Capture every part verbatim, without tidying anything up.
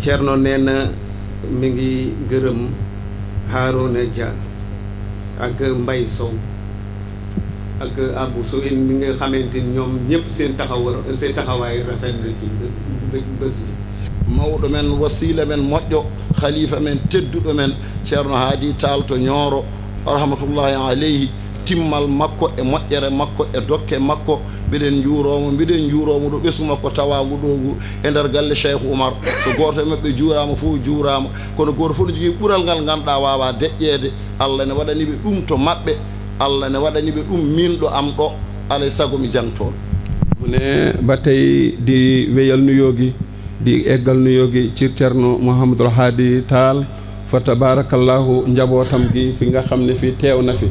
Ceerno nee na mi ngi gërëm Harouna Dia ak Mbaye Sow ak Abou Sow, en mi nga xamante ni ñoom ñëpp seen taxawa seen taxawaay rafet na ci bés bi. Mawɗo men, wasiila men moƴƴo, xalifa men tedduɗo men, Ceerno Haadi Taal to Ñooro, rahmatullahi aleyhi, timmal makko e moƴƴere makko e dokke makko, mbiɗen njuuroo mo, mbiɗen njuuroo mo ɗo ɓesngu makko tawaangu ɗo ngu e nder galle Cheikh Oumar. So gooto e maɓɓe juuraama fof juuraama, kono gooto fof no jogii ɓural ngal ngannduɗaa waawaa deƴƴeede. Allah ne waɗani ɓe ɗum to maɓɓe, Allah ne waɗani ɓe ɗum miin ɗo am ɗo, alay sago mi jangtoo. Mu ne ba tey di wéyal nuyoo gi, di eggal nuyoo gi ci Cerno Mouhamadul Haadi Taal, fa tabaarakallaahu, njabootam gi fi nga xam ne fii teew na fi.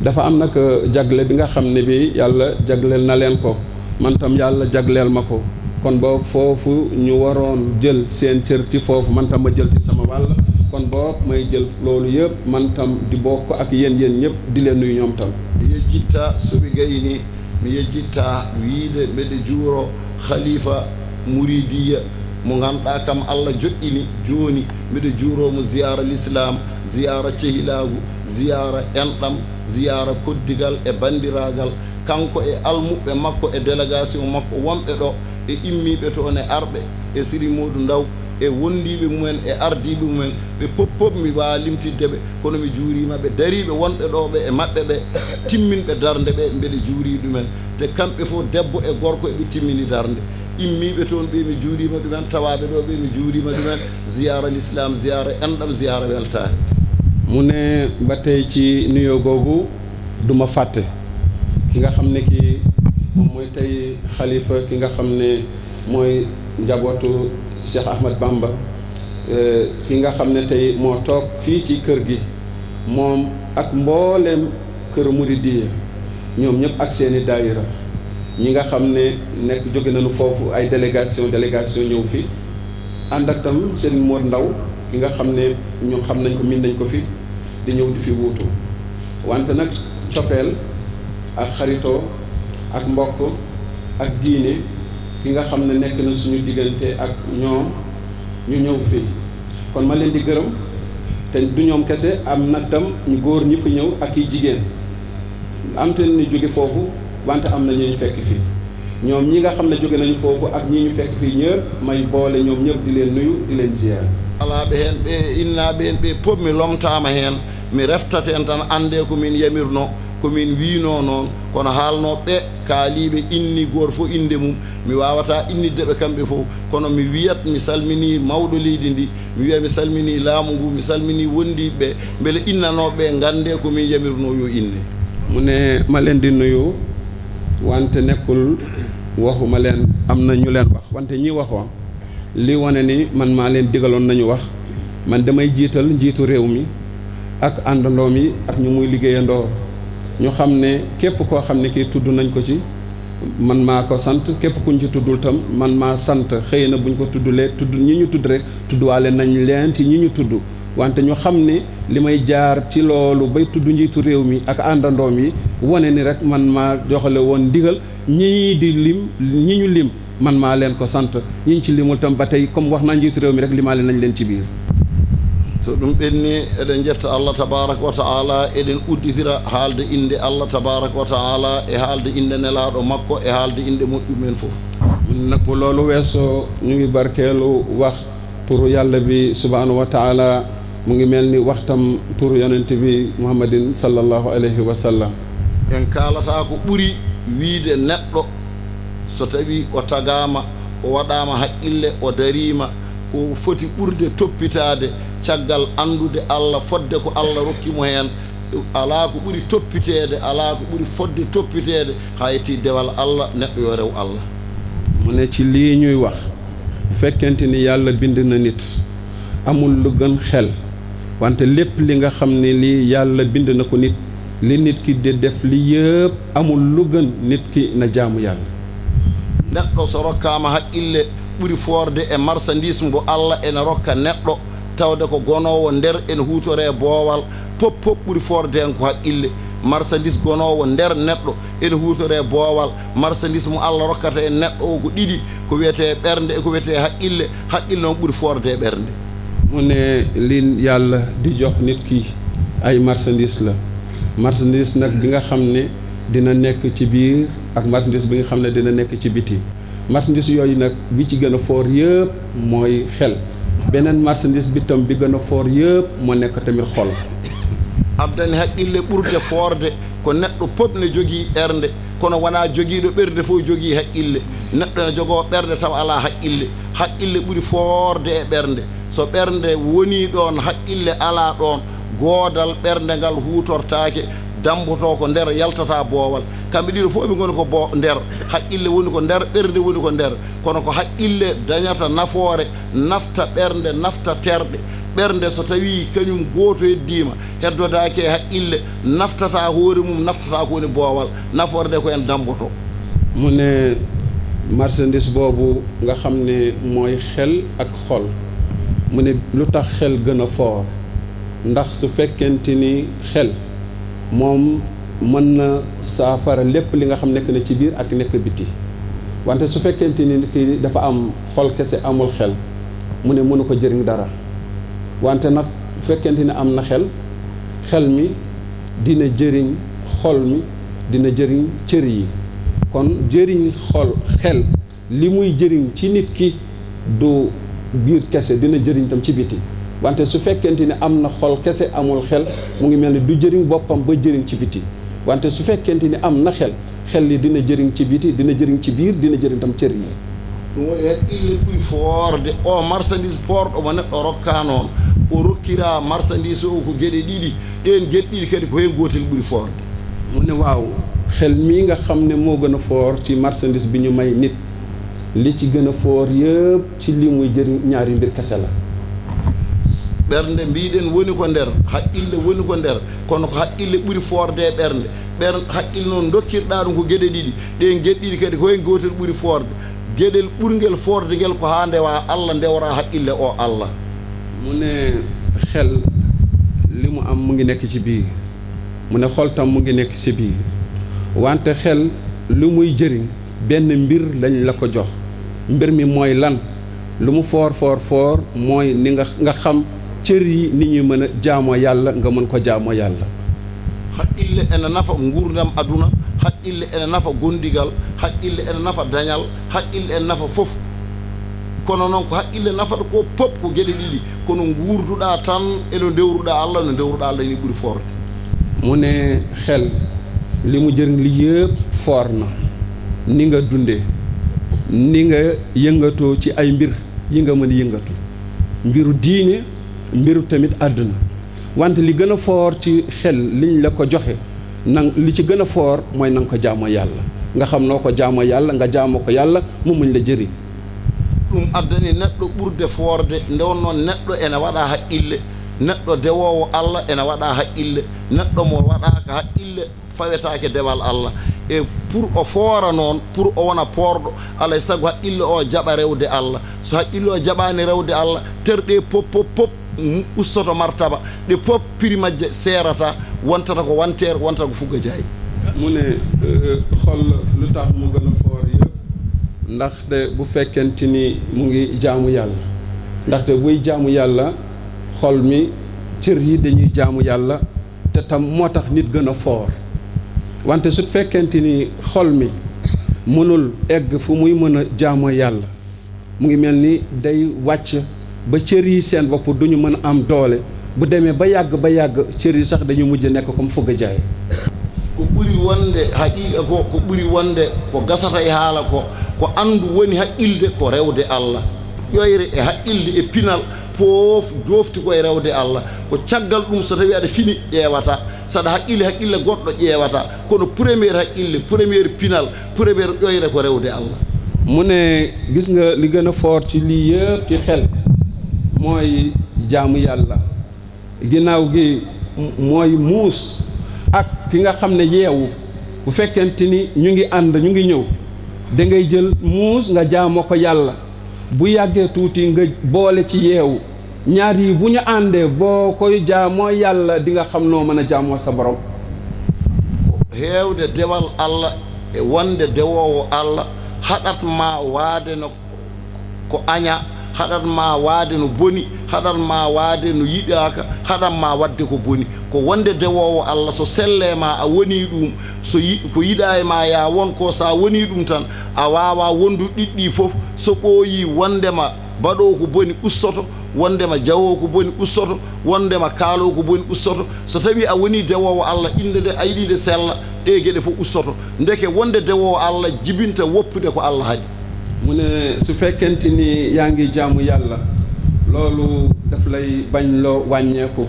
Dafa am nag jagle bi nga xam ne bi Yàlla jagleel na leen ko, man tam Yàlla jagleel ma ko. Kon boog foofu ñu waroon jël seen cër ci foofu, man tam ma jël ci sama wàll. Kon boog may jël loolu yëpp, man tam di bokk ak yéen, yéen ñëpp di leen nuyu ñoom tam. Mi yejjitta Soɓi Gayni, mi yejjitta wiyde mbeɗe juuro Khalifa Muridiya mo ngannduɗaa kam Allah joƴƴini jooni. Mbeɗe juuro mo ziyaara l'islam, ziyaara cehilaagu, ziyaara enɗam, ziyaara koddigal e banndiraagal. Kanko e almuɓɓe makko e délégation makko wonɓe ɗo, e immiiɓe toon e arɓe, e Siri Moodu Ndaw, e wondiiɓe mumen, e ardiiɓe mumen, ɓe pop pop mi waawaa limtidde ɓe, kono mi juuriima ɓe dariiɓe wonɓe ɗo ɓe e maɓɓe ɓe, timminɓe darnde ɓe, mbeɗe juurii ɗumen. Te kamɓe fof, debbo e gorko, eɓe timmini darnde. Immiiɓe toon ɓe, mi juuriima ɗumen, tawaaɓe ɗo ɓe, mi juuriima ɗumen. Ziyaara l'islam, ziyaara enɗam, ziyaara weltaare. Mu ne ba tey ci nuyoo googu, du ma fàtte ki nga xam ne kii moom mooy tey xalifa, ki nga xam ne mooy njabootu Cheikh Ahmad Bamba, eh, ki nga xam ne tey moo toog fii ci kër gi, moom ak mbooleem kër Muridiya, ñoom ñëpp ak seeni daayira, ñi nga xam ne nekk jóge nañu foofu, ay délégation, délégation ñëw fi, ànd ak tam Serigne Mor Ndaw, ki nga xam ne ñu xam nañ ko, miin nañ ko fi, di ñëw di fi wuutu. Wante nag cofeel ak xaritoo ak mbokk ak diine, ki nga xam ne nekk na suñu diggante ak ñoom, ñu ñëw fii. Kon ma leen di gërëm, te du ñoom kese, am na tam ñu góor ñi fi ñëw ak i jigéen. Am te ñu jóge foofu, wante am na ñu ñu fekk fii. Ñoom ñi nga xam ne jóge nañu foofu ak ñi ñu fekk fii ñëpp, may boole ñoom ñëpp di leen nuyu, di leen ziyaar. Alaaɓe heen, ɓe innaaɓe heen, ɓe pop mi lomtaama heen, mi reftat heen tan, anndee ko min yamirnoo, ko min wiynoo noon, kono haalnooɓe ɓe, kaaliiɓe, inni gooto fof innde mum, mi waawataa innitde ɓe kamɓe fof, kono mi wiyat, mi salminii mawɗo leydi ndi, mi wiya, mi salminii laamu ngu, mi salminii wondiiɓe ɓe, mbele innanooɓe ɓe nganndee ko min yamirnoo yo inne. Mu ne ma leen di nuyu, wante nekkul waxuma leen, am na ñu leen wax, wante ñi waxoon, li wane ni man maa leen digaloon nañu wax, man damay jiital njiitu réew mi ak àndandoom yi ak ñu muy liggéeyandoo. Ñu xam ne képp koo xam ne kii tudd nañ ko ci, man maa ko sant, képp kuñ ci tuddul tam, man maa sant. Xëy na buñ ko tuddulee, tudd ñi ñu tudd rek, tuddwaale nañ leen ci ñi ñu tudd. Wante ñu xam ne li may jaar ci loolu bay tudd njiitu réew mi ak àndandoom yi, wane ni rek man maa joxale woon ndigal, ñii di lim, ñi ñu lim, man maa leen ko sant. Ñi ñu ci limul tam ba tey, comme wax naa njiitu réew mi rek, limaale nañ leen ci biir. So ɗum ɓenni, eɗen njetta Allah tabaraka wa ta'ala, eɗen udditira haalde innde Allah tabaraka wa ta'ala e haalde innde nelaaɗo makko e haalde innde moƴƴu men fof. Nag bu loolu weesoo, ñu ngi barkeelu wax turu Yàlla bi subhanahu wa ta'ala, mu ngi mel ni waxtam turu yonent bi Muhammadin sallallahu alayhi wa sallam. En kaalata ko ɓuri wiyde neɗɗo, so tawi o tagaama, o waɗaama haqqille, o dariima, ko foti ɓurde toppitaade caggal anndude Allah, fodde ko Allah rokki mo heen. Alaa ko ɓuri toppiteede, alaa ko ɓuri fodde toppiteede, haa yetti dewal Allah, neɗɗo yo rew Allah. Mu ne ci lii ñuy wax, fekkente ni Yàlla bind na nit, amul lu gën xel. Wante lépp li nga xam ne lii Yàlla bind na ko nit, li nit ki di def li yëpp, amul lu gën nit ki na jaamu Yàlla. Neɗɗo so rokkaama haqqille, ɓuri foorde e marsandiis mbo Allah ena rokka neɗɗo, tawde ko gonoowo nder, ene huutoree boowal, pop pop ɓuri foorde heen ko haqqille. Marchandise gonoowo nder neɗɗo ene huutoree boowal. Marchandise mo Allah rokkata en neɗɗo o ko ɗiɗi, ko wiyetee ɓernde e ko wiyetee haqqille. Haqqille noon ɓuri foorde e ɓernde. Mu ne, li Yàlla di jox nit ki, ay marchandise la. Marchandise nag bi nga xam ne dina nekk ci biir ak marchandise bi nga xam ne dina nekk ci biti. Marchandise yooyu nag, bi ci gën a foor yëpp mooy xel. Beneen marchandise bi tam, bi gën a foor yëpp, moo nekk tamit xol. Addani haqqille ɓurde foorde ko neɗɗo pop ne jogii ɓernde, kono wonaa jogiiɗo ɓernde fof jogii haqqille. Neɗɗo ne jogoo ɓernde tawa alaa haqqille. Haqqille ɓuri foorde e ɓernde. So ɓernde wonii ɗoon, haqqille alaa ɗoon, goodal ɓernde ngal huutortaake, dammbotoo ko nder, yaltataa boowal. Kamɓe ɗiɗo fof ɓe ngoni ko bo-, nder. Haqqille woni ko nder, ɓernde woni ko nder. Kono ko haqqille dañata nafoore, nafta ɓernde, nafta terɗe. Ɓernde so tawii kañum gooto heddiima, heddodaaki e haqqille, naftataa hoore mum, naftataa ko woni boowal. Nafoore nde ko en dammbotoo. Mu ne, marchandise boobu nga xam ne mooy xel ak xol, mu ne lu tax xel gën a foor? Ndax su fekkente ni xel moom mën na saafara lépp li nga xam nekk na ci biir ak nekk biti, wante su fekkente ni ki dafa am xol kese, amul xel, mu ne mënu ko jëriñ dara. Wante nag, bu fekkente ni am na xel, xel mi dina jëriñ xol mi, dina jëriñ cër yi. Kon jëriñ xol, xel, li muy jëriñ ci nit ki du biir kese, dina jëriñ tam ci biti. Wante su fekkente ni am na xol kese, amul xel, mu ngi mel ni du jëriñ boppam ba jëriñ ci biti. Wante su fekkente ni am na xel, xel li dina jëriñ ci biti, dina jëriñ ci biir, dina jëriñ tam cër yi. Ɗum waɗi haqqille ɓuri foorde. O marchandise poorɗo mo neɗɗo rokkaa noon, o rokkiraa marchandise o ko geɗe ɗiɗi. Ɗeen geɗe ɗiɗi kadi ko heen gootel ɓuri foorde. Mu ne, waaw, xel mii nga xam ne moo gën a foor ci marchandise bi ñu may nit, li ci gën a foor yëpp ci li muy jëriñ ñaari mbir kese la. Ɓernde mbiɗen woni ko nder, haqqille woni ko nder, kono ko haqqille ɓuri foorde e ɓernde. Ɓer-, haqqille noon dokkirɗaa ɗum ko geɗe ɗiɗi, ɗeen geɗe ɗiɗi kadi ko heen gootel ɓuri foorde. Geɗel ɓurngel foorde ngel ko haa ndewaa Allah, ndeworaa haqqille o Allah. Mu ne, xel li mu am mu ngi nekk ci biir, mu ne xol tam mu ngi nekk ci biir. Wante xel lu muy jëriñ, benn mbir lañ la ko jox. Mbir mi mooy lan? Lu mu foor, foor, foor, mooy ni nga, nga xam cër yi, ni ñuy mën a jaamoo Yàlla, nga mën ko jaamoo Yàlla. Haqqille ene nafa nguurndam aduna, haqqille ene nafa gondigal, haqqille ene nafa dañal, haqqille ene nafa fof. Kono noon ko haqqille nafata ko pop ko geɗe ɗiɗi, kono nguurduɗaa tan e no ndewruɗaa Allah, no ndewruɗaa Allah ni ɓuri foorde. Mu ne xel li mu jëriñ li yëpp foor na. Ni nga dunde, ni nga yëngatoo ci ay mbir yi nga mën a yëngatu, mbiru diine, mbiru tamit àdduna. Wante li gën a foor ci xel liñ la ko joxe, nang, li ci gën a foor mooy nanga ko jaamoo Yàlla. Nga xam noo ko jaamoo Yàlla, nga jaamoo ko Yàlla, mu muñ la jëriñ. Ɗum addani neɗɗo ɓurde foorde. Nde wonnoo neɗɗo ene waɗa haqqille, neɗɗo dewoowo Allah ene waɗa haqqille, neɗɗo mo waɗaaka haqqille fawetaake dewal Allah. E pour o foora noon, pour o wona poorɗo, alay sago haqqille o jaɓa rewde Allah. So haqqille o jaɓaani rewde Allah, terɗe pop, pop, pop, mm, ustoto martaba, ɗe pop piri majje seerata, wontata ko wanteer, wontata ko fugga jaayi. Mu ne, eh, xol lu tax mu gën a foor yëpp? Ndaxte bu fekkente ni mu ngi jaamu Yàlla, ndaxte buy jaamu Yàlla, xol mi, cër yi dañuy jaamu Yàlla, te tam moo tax nit gën a foor. Wante su fekkente ni xol mi mënul egg fu muy mën a jaamoo Yàlla, mu ngi mel ni day wàcc ba cër yi seen bopp duñu mën a am doole. Bu demee ba yàgg, ba yàgg, cër yi sax dañu mujj nekk comme fugga jaay. Ko ɓuri wonde haqiiqa ko, ko ɓuri wonde ko gasata e haala ko, ko anndu woni haqqilde ko rewde Allah. Ƴoyre e haqqilde e pinal, poof joofti ko e rewde Allah. Ko caggal ɗum, so tawi aɗa fini, ƴeewata. Saɗa haqqili haqqille goɗɗo, ƴeewata. Kono première haqqille, première pinal, première ƴoyre ko rewde Allah. Mu ne, gis nga li gën a foor ci lii yëpp ci xel mooy jaamu Yàlla. Ginnaaw gi, m-, mooy muus ak ki nga xam ne yeewu. Bu fekkente ni ñu ngi ànd, ñu ngi ñëw, da ngay jël muus nga jaamoo ko Yàlla. Bu yàggee tuuti nga boole ci yeewu. Ñaar yi bu ñu àndee, boo koy jaamoo Yàlla, di nga xam noo mën a jaamoo sa Borom. Heewde dewal Alla e wonde dewoowo Alla haɗat ma waade no ko aña, haɗat ma waade no boni, haɗat ma waade no yiɗaaka, haɗat ma waɗde ko boni. Ko wonde dewoowo Alla, so selle ma a woni ɗum, so yi-, ko yiɗa e ma ya won ko, sa woni ɗum tan, a waawa wondu ɗiɗɗi fof. So ɓooyi wondema baɗo ko boni ustoto, wondema jawo ko boni ustoto, wondema kaalo ko boni ustoto. So tawi a woni dewoowo Alla, innde nde a yiɗi nde sella, ɗe geɗe fof ustoto. Ndeke wonde dewoowo Alla jibinta woppude ko Alla haɗi. Mu ne su fekkente ni yaa ngi jaamu Yàlla, loolu daf lay bañ loo wàññeeku.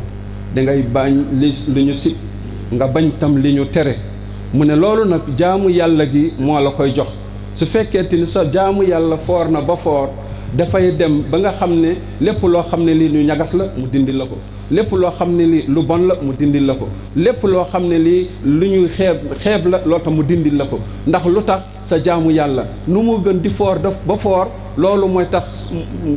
Dangay bañ li, lu ñu sib, nga bañ tam li ñu tere. Mu ne loolu nag jaamu Yàlla gi moo la koy jox. Su fekkente ni sa jaamu Yàlla foor na ba foor, dafay dem ba nga xam ne lépp loo xam ne lii lu ñagas la, mu dindi la ko. Lépp loo xam ne lii lu bon la, mu dindi la ko. Lépp loo xam ne lii lu ñuy xeeb, xeeb la, loolu tam mu dindi la ko. Ndax lu tax? Sa jaamu Yàlla nu mu gën di foor def ba foor, loolu mooy tax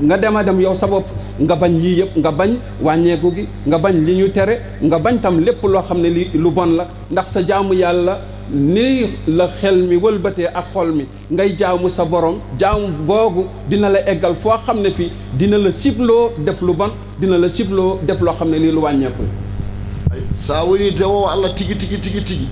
nga dem a dem yow sa bopp, nga bañ yii yëpp, nga bañ wàññeeku gi, nga bañ li ñu tere, nga bañ tam lépp loo xam ne lii lu bon la. Ndax sa jaamu Yàlla, ni la xel mi wëlbatee ak xol mi, ngay jaamu sa borom, jaamu googu dina la eggal foo xam ne fii dina la sibloo def lu bon, dina la sibloo def loo xam ne lii lu wàññeeku la. Ay, sa woni dewoowo Alla tigi, tigi, tigi, tigi,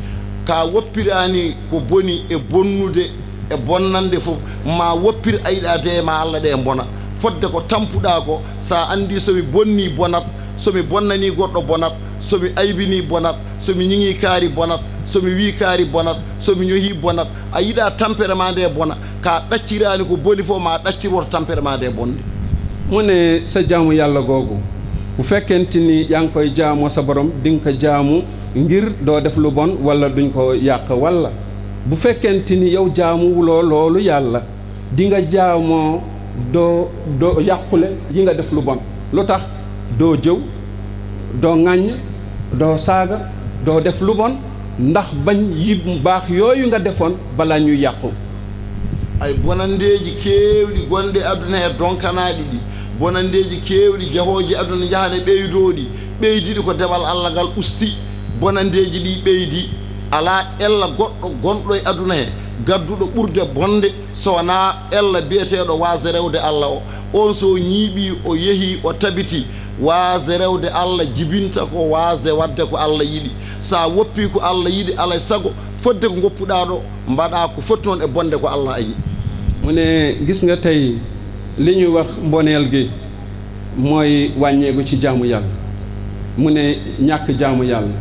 ka woppiraani ko boni e bonnude e bonnande fof, ma woppir a yiɗa de ma Alla ɗe mbona. Fodde ko tampuɗa ko, sa anndi so mi bonni bonat, so mi bonnani goɗɗo bonat, so mi aybini bonat, so mi ñiŋi kaari bonat, so mi wi kaari bonat, so mi ñohi bonat, a yiɗa tampere ma nde bona, ka ɗacciraani ko boni fof ma ɗaccir woto tampere ma nde bonde. Mu ne sa jaamu Yàlla googu, bu fekkente ni yaa ngi koy jaamoo sa borom, di nga ko jaamu ngir doo def lu bon wala duñ ko yàq, wala bu fekkente ni yow jaamuwuloo loolu Yàlla, di nga jaamoo doo, doo yàqule yi nga def lu bon. Lu tax? Doo jëw, doo ŋàññ, doo saaga, doo def lu bon, ndax bañ yi baax yooyu nga defoon balaa ñuy yàqu. Ay bonandeeji keewɗi gonɗi aduna he donkanaaɗi ɗi, bonandeeji keewɗi jahooji aduna njahane ɓeydooɗi, ɓeydiɗi ko dewal Alla ngal usti. Bonandeeji ɗi ɓeydi, alaa ella goɗɗo gonɗo e aduna he gadduɗo ɓurde bonde so wonaa ella biyeteeɗo waaze rewde Alla o. Oon so ñiiɓii, o yehii, o tabitii, waaze rewde Alla jibinta ko waaze waɗde ko Alla yiɗi. Sa woppii ko Alla yiɗi, alay sago fodde ko ngoppuɗaa ɗo, mbaɗaa ko foti noon e bonde ko Alla añi. Mu ne gis nga tey li ñuy wax mboneel gi mooy wàññeeku ci jaamu Yàlla. Mu ne ñàkk jaamu Yàlla.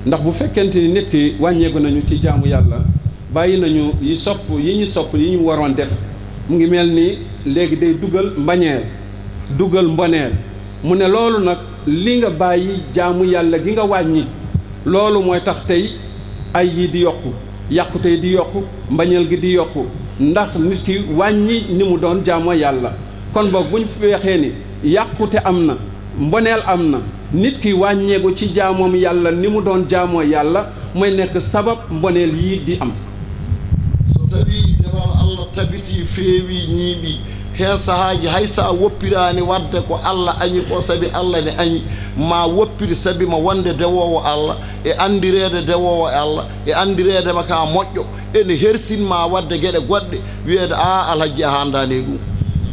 Ndax bu fekkente ni nit ki wàññeeku nañu ci jaamu Yàlla, bàyyi nañu yi sopp, yi ñu sopp, yi ñu waroon def, mu ngi mel ni léegi day dugal mbañeel, dugal mboneel. Mu ne loolu nag, li nga bàyyi jaamu Yàlla gi nga wàññi, loolu mooy tax tey ay yi di yokku, yàqute yi di yokku, mbañeel gi di yokku, ndax nit ki wàññi ni mu doon jaamoo Yàlla. Kon boog bu ñu fi waxee ni yàqute am na, mboneel am na, nit ki wàññeeku ci jaamoom Yàlla ni mu doon jaamoo Yàlla, mooy nekk sabab mboneel yii di am. So tawii dewal Alla tabitii, feewii, ñiiɓii, heen sahaaji hay so a woppiraani waɗde ko Alla añi ko, sabi Alla ne añi, ma woppir sabi ma wonde dewoowo Alla, e anndireede dewoowo Alla, e anndireede ma ka moƴƴo, ene hersin ma waɗde geɗe goɗɗe, wiyeede, "Aa, Alhajji, a haandaani e ɗum."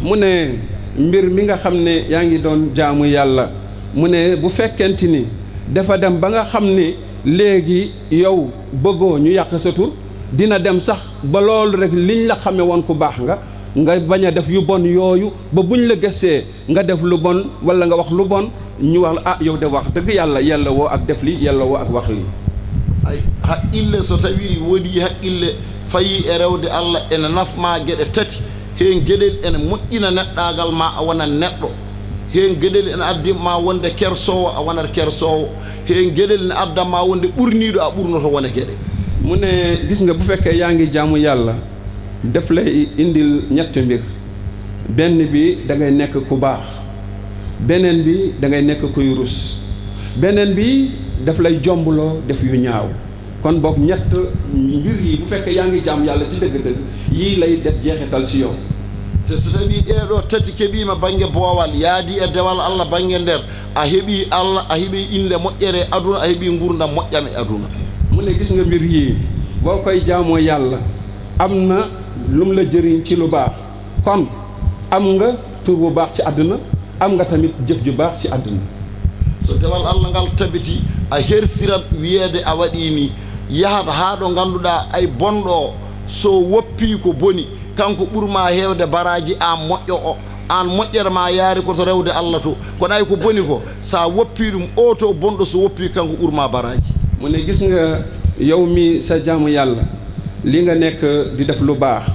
Mu ne mbir mi nga xam ne yaa ngi doon jaamu Yàlla, mu ne bu fekkente ni dafa dem ba nga xam ne léegi yow bëggoo ñu yàq sa tur, dina dem sax ba loolu rek liñ la xame woon ku baax nga, nga bañ a def yu bon yooyu, ba buñ la gëstee nga def lu bon wala nga wax lu bon, ñu wax la, "Ah, yow de wax dëgg Yàlla, yella woo ak def li, yella woo ak wax li." Ay, haqqille, so tawii woodii haqqille fayii e rewde Alla, ene naf ma geɗe tati. Heen geɗel ene moƴƴina neɗɗaagal ma, a wonat neɗɗo. Heen geɗel ene addi ma wonde kersoowo, a wonat kersoowo. Heen geɗel ene adda ma wonde ɓurniiɗo, a ɓurnoto wone geɗe. Mu ne gis nga bu fekkee yaa ngi jaamu Yàlla, def lay indil ñetti mbir. Benn bi da ngay nekk ku baax, beneen bi da ngay nekk kuy rus, beneen bi daf lay jombloo def yu ñaaw. Kon boog ñett mbir yi bu fekkee yaa ngi jaam Yàlla ci dëgg-dëgg, yii lay def jeexital si yow. Te so tawii ɗee ɗoo tati keɓiima bannge boowal, yaadi e dewal Alla bannge nder, a heɓii Alla, a heɓii innde moƴƴere e aduna, a heɓii nguurndam moƴƴam e aduna. Mu ne, gis nga mbir yii, boo koy jaamoo Yàlla, am na lum la jëriñ ci lu baax. Kon am nga tur bu baax ci àdduna, am nga tamit jëf ju baax ci àdduna. So dewal Allah ngal tabiti, a hersirat wiyeede a waɗii nii, yahat haa ɗo ngannduɗaa ay bonɗo o, so woppii ko boni, kanko ɓur maa heewde baraaji, aan moƴƴo o, aan moƴƴere maa yaari ko to rewde Allah to. Kono ay ko boni ko, so a woppii ɗum, oo to bonɗo so woppii, kanko ɓur maa baraaji. Mu ne, gis nga yow mi sa jaamu Yàlla, li nga nekk di def lu baax,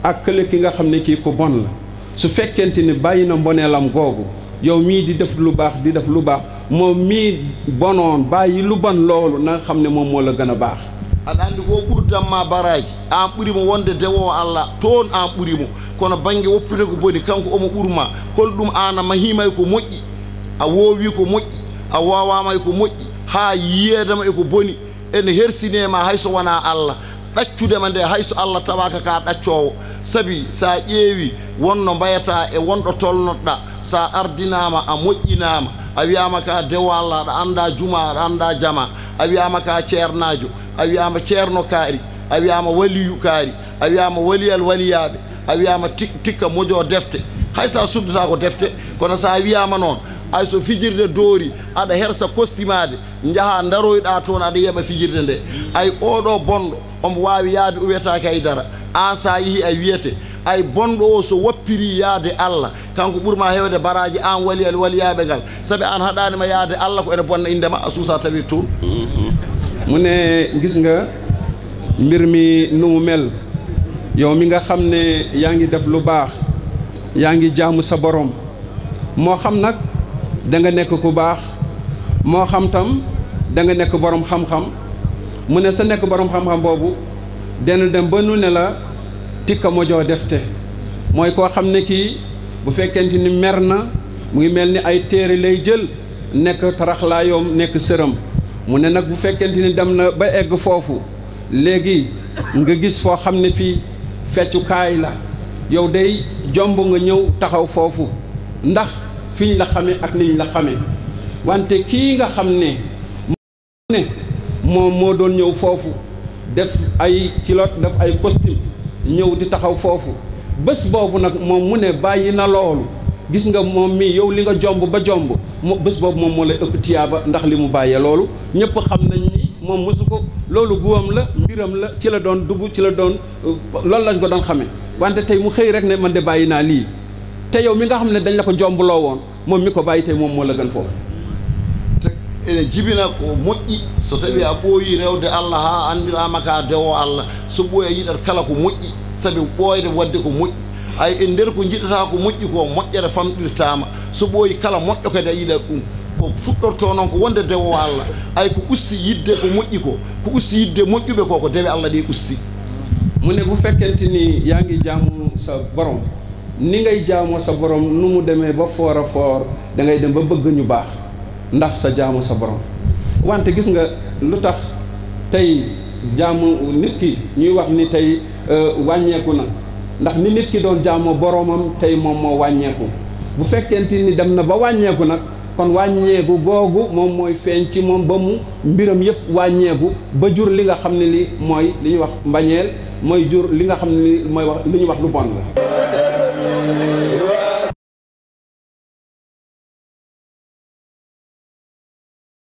ak kële ki nga xam ne kii ku bon la, su fekkente ni bàyyi na mboneelam googu, yow mii di def lu baax, di def lu baax, moom mii bonoon bàyyi lu bon loolu, na nga xam ne moom moo la gën a baax. Aɗa anndi ko ɓurdam maa baraaji, aan ɓuri mo wonde dewoowo Allah, toon aan ɓuri mo. Kono bannge woppude ko boni, kanko omo ɓur maa. Hol ɗum aan a mahiima e ko moƴƴi, a woowii ko moƴƴi, a woowaama e ko moƴƴi, haa yiyeede ma e ko boni? Ene hersinee ma hay so wonaa Allah, ɗaccude ma nde hay so Allah tawaaka ka ɗaccoowo. Sabi so a ƴeewi won no mbayataa e won ɗo tolnoɗaa, so a ardinaama a moƴƴinaama, a wiyaama ka dewo Allah, aɗa anndaa juma, aɗa anndaa jama, a wiyaama ka ceernaajo, a wiyaama ceerno kaari, a wiyaama waliyu kaari, a wiyaama waliyal waliyaaɓe, a wiyaama tik-, tikka mojo defte. Hay so a suddataa ko defte, kono so a wiyaama noon, hay so fijirde doori, aɗa hersa kostimaade, njahaa ndaroyɗaa toon, aɗa yeeɓa fijirde nde. Ay, oo ɗo bonɗo, omo waawi yahde, o wiyataake hay dara. Aan, so a yehii, a wiyete. Ay, bonɗo o, so woppirii yahde Allah, kanko ɓur maa heewde baraaji, aan waliyal waliyaaɓe ngal. Sabi aan haɗaani ma yahde Allah, ko ene bonna innde ma, a suusaa tawir toon. Mu ne, gis nga mbir mi nu mu mel, yow mi nga xam ne yaa ngi def lu baax, yaa ngi jaamu sa Borom, moo xam nag da nga nekk ku baax, moo xam tam da nga nekk borom xam-xam. Mu ne sa nekk borom xam-xam boobu, dana dem ba nu ne la tikka mojoo defte. Mooy koo xam ne kii, bu fekkente ni mer na, mu ngi mel ni ay téere lay jël, nekk taraxlaayoom, nekk sëram. Mu ne nag, bu fekkente ni dem na ba egg foofu, léegi nga gis foo xam ne fii feccukaay la, yow day jomb nga ñëw taxaw foofu, ndax fiñ la xame ak niñ la xame. Wante kii nga xam ne, ne moom moo doon ñëw foofu, def ay culotte, def ay costume, ñëw di taxaw foofu, bés boobu nag, moom mu ne bàyyi na loolu. Gis nga, moom mi, yow li nga jomb ba jomb, mo-, bés boobu moom moo lay ëpp tiyaaba, ndax li mu bàyyee loolu. Ñëpp xam nañ ni moom mosu ko, loolu guwam la, mbiram la, ci la doon dugg, ci la doon, euh, loolu lañ ko doon xamee. Wante tey mu xëy rek ne, "Man de bàyyi naa lii." Te yow mi nga xam ne dañ la ko jombloo woon, moom mi ko bàyyi tey, moom moo la gën foofu. Te ene jibina ko moƴƴi, so tawi a ɓooyi rewde Allah haa anndiraama ka dewo Allah, so ɓooyi a yiɗat kala ko moƴƴi, sabi ɓooyde waɗde ko moƴƴi. Ay, e nder ko njiɗata ko moƴƴi ko, moƴƴere famɗirtaama. So ɓooyi kala moƴƴo kadi a yiɗat ɗum. Ko fuɗɗortoo noon ko wonde dewo Allah. Ay, ko usti yiɗde ko moƴƴi ko, ko usti yiɗde moƴƴuɓe ko, ko dewe Allah ɗe usti. Mu ne, bu fekkente ni yaa ngi jaamu sa Borom, ni ngay jaamoo sa Borom, nu mu demee ba foor a foor, da ngay dem ba bëgg ñu baax ndax sa jaamu sa Borom. Wante gis nga lu tax tey jaamu nit ki, ñuy wax ni tey, euh, wàññeeku na? Ndax ni nit ki doon jaamoo Boromam, tey moom moo wàññeeku. Bu fekkente ni dem na ba wàññeeku nag, kon wàññeeku googu moom mooy feeñ ci moom, ba mu mbiram yépp wàññeeku, ba jur li nga xam ne li mooy li ñuy wax mbañeel, mooy jur li nga xam ne li mooy wax, li ñuy wax lu bon la.